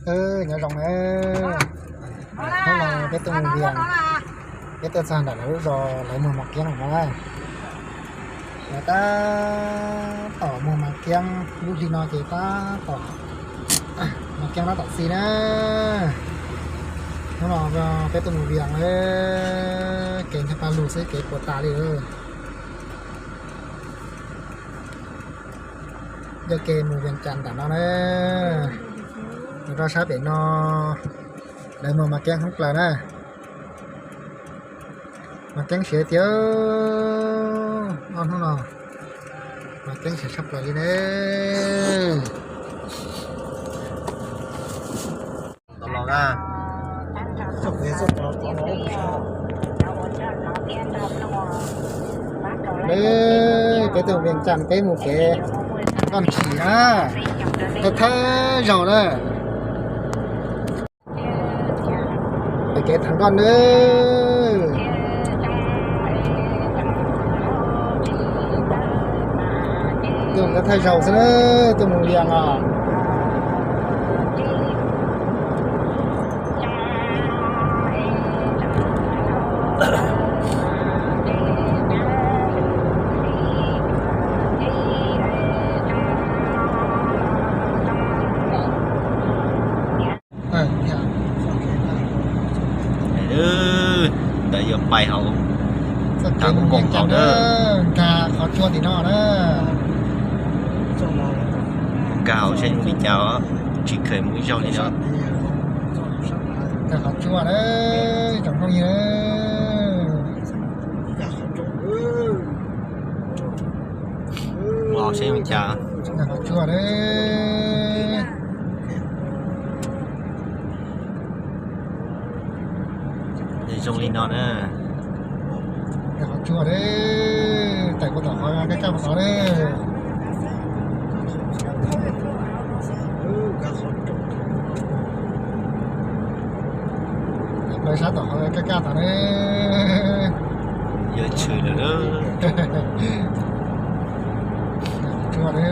Nyob zoo na, hnub no peb tuaj mus Vias, peb tuaj txog ntawm lawv lub zos lawv muag Mas Kiab no na. Lawv tab tom muag Mas Kiab, lub hli no ces tab tom Mas Kiab tab tom xi na. Hnub no peb tuaj mus Vias na, kev ncaj paj lug xwb kev puas tas li. Yog kev mus Vias Cas ntawm no na, mus rau sab pem no, lawv muag Mas Kiab thoob plaws na. Mas Kiab siav tiag, ob hnub no Mas Kiab siav tshaj plaws li ne. Peb tuaj Vias Cas peb mus kev Thaj Nkoj Ntshis na, thawj thawj zaug na. Pem kev Thaj Nkoj na. Tuaj thawj zaug xwb na, tuaj mus Vias os. Ntawd yuav pais hauv, txoj kev mus Vias Cas na, nkag qhov tsua tim no na. Nkag hauv saib zoo li cas, tsis kheev mus ib zaug li no. Nkag qhov tsua na, tsoom phooj ywg. Mus hauv saib zoo li cas. Nkag qhov tsua na. Zoo li no na. Nkag qhov tsua na, tawm puag tom qhov kaj kaj puag tod na. Tawm plaws sab tom qhov kaj kaj tod na. Yuav tshwm lawm. Nkag qhov tsua na.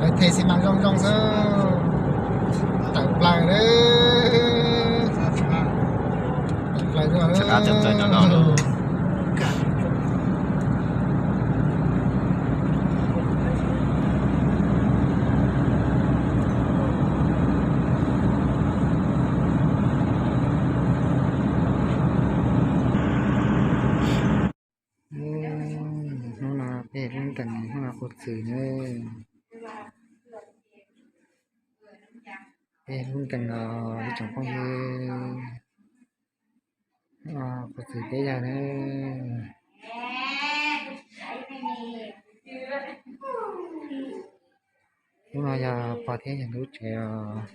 Lawv them xi mas zoo zoo xwb, tawm plaws na. Tawm plaws dua. Hnub no peb lub nkees, hnub no quas txwm na. Peb lub nkees os ib tsoom phooj ywg, quas txwm peb yawg na. Hnub no yog pog thiab yawg lub tsev os.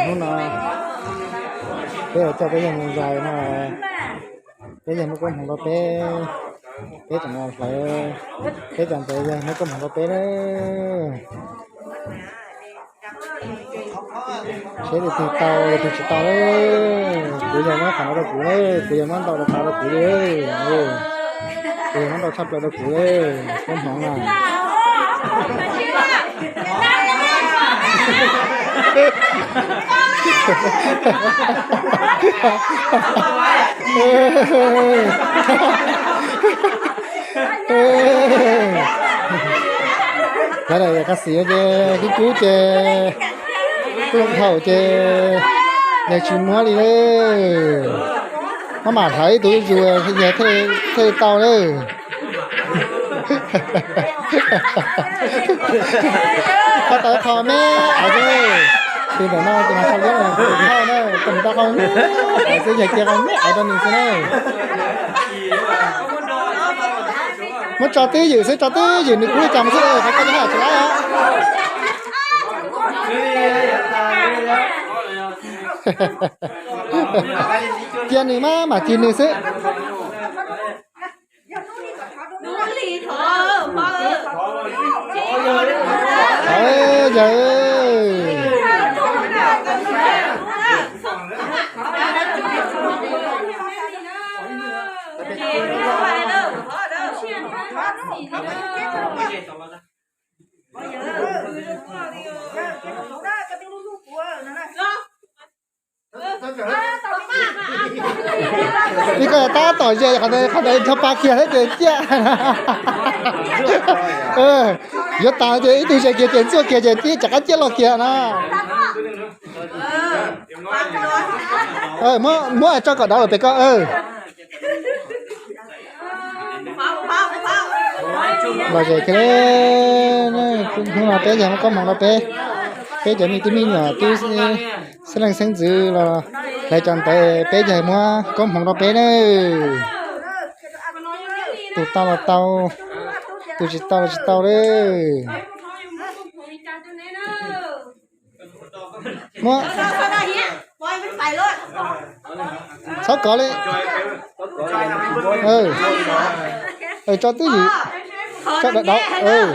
Hnub no peb coj peb yawg mus zais no, peb yawg muab koob hmoov rau peb, peb tseem hlawv, peb cov ntawd yawg muab koob hmoov rau peb na. Seb tus twg tau tus twg tsis tau na. Kuv yawg muab qhov no rau kuv na, kuv yawg muab ntau rau qhov rau kuv li. Kuv yawg muab ntau tshaj plaws rau kuv li, koob hmoov na. Cov no yog qab xis ces kub kub ces, kub loo thaum ces yawg tsis muab li lawm. Maj mam hlawv ib tug zuj zus yawg thiaj li tau lawm. Koj tau qho me ais xwb, tus ntawm no tus no txhaj liab na, tus ntawm no qho me ais xwb, yawg cia qho me ais rau nws xwb na. Muab tso twj ywm xwb, tso twj ywm nws kub li cas mus xwb, qhov ko yog haj tsis laib os. Cia nws mas, mam cia nws xwb. Yawg. Ib koj tab tom ze qhov ntawd, qhov ntawd nrog pa kiag thiab ces ciaj. Yuav tas ces ib tug ze kiag ces ntxuaj kiag ces ib rov qab ciaj los kiag na. Muab tso kom dov lawm pem ko. Los ze kiag, hnub no peb yog muab koob hmoov rau peb, peb cov me tub me nyuam tub xeeb leej xeeb ntxwv los hlais cov ntawd, peb yog muab koob hmoov rau peb na. Tus tau los tau, tus tsis tau los tsis tau lawm. Muab, txhob kov li. Tso twj ywm, tso dawb dawb. Thov.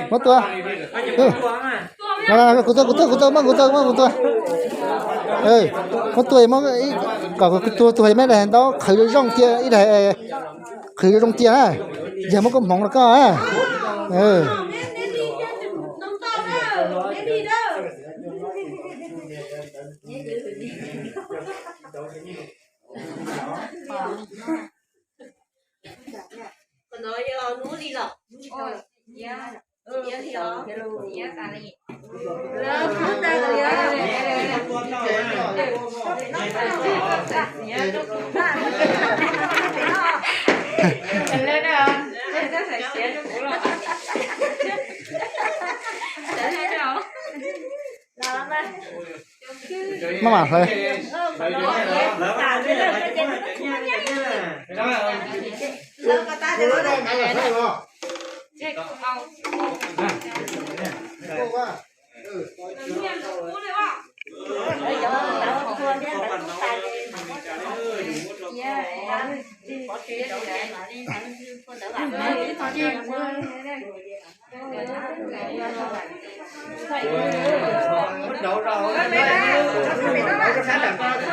Muab tua. Kuv tua, kuv tua, kuv tua, muab kuv tua, muab kuv tua. Muab tua, kom kuv tua tus me daim ntaub qhwv zoo zoo cia ib daim, qhwv zoo zoo cia na. Yog muab koob hmoov rau koj. Maj mam hlawv.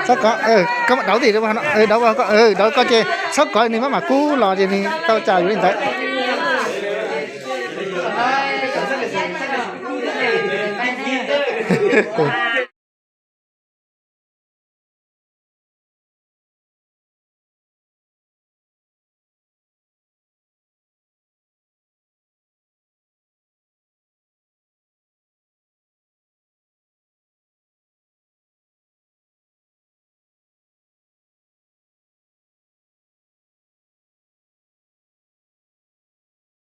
Txhob kov, koj mam dov tim, dov, dov koj ces txhob kov, nws maj mam kub los ces nws tau cas yuav li ntawd.